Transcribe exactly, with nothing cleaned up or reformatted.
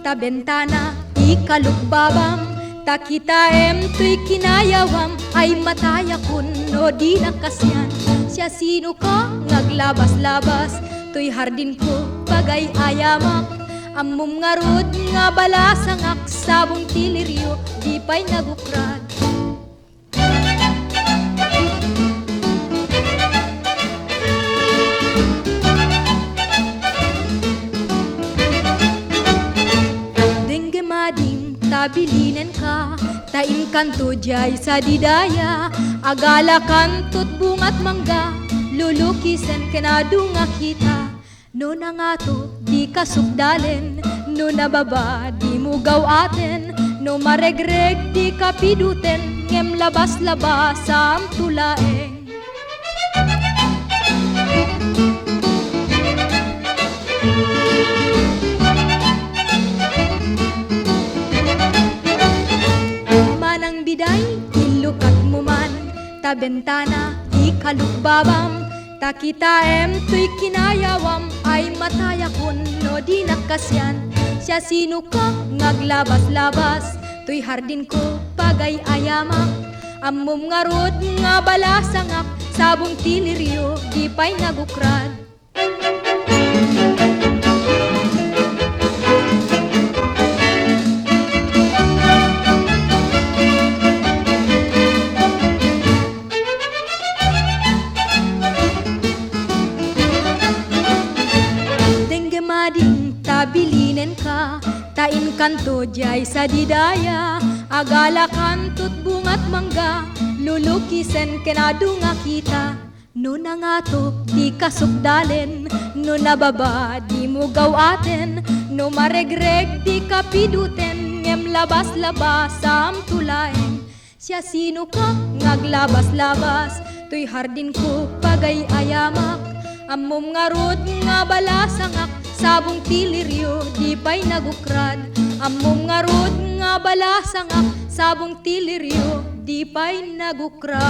ta bentana, ikalukbabam, ta kitaem toy kinayawam, ay matayakon no dinak kasian. Siasinoka nga aglabas-labas toy hardinko, pagay-ayamak? Ammom ngarud nga balasangak, sabong ti lirio, di pay nagukrad. Dengge mading ta bilinenka, ta inkanto diay sadidaya, agalakanto't bungat mangga, lulukisen ken adu nga kita. No nangato, dika sukdalen, no nababa, dimo gaw-aten, no maregreg, dika piduten, ngem labas-labasam to laeng. Manang biday, illukatmo man, ta bentana, ikalukbabam, ta kitaem toy kinayawam, ay matayakon no dinak kasian. Siasinoka nga aglabas-labas toy hardinko, pagay-ayamak? Ammom ngarud nga balasangak, sabong ti lirio, di pay nagukrad. Dengge mading ta bilinenka, ta inkanto diay sadidaya, agalakanto't bungat mangga, lulukisen ken adu nga kita. No nangato, dika sukdalen, no nababa, dimo gaw-aten, no maregreg, dika piduten, ngem labas-labasam to laeng. Siasinoka nga aglabas-labas toy hardinko, pagay-ayamak? Ammom ngarud nga balasangak, sabong ti lirio, di pay nagukrad. Ammom ngarud nga balasangak, sabong ti lirio, di pay nagukrad.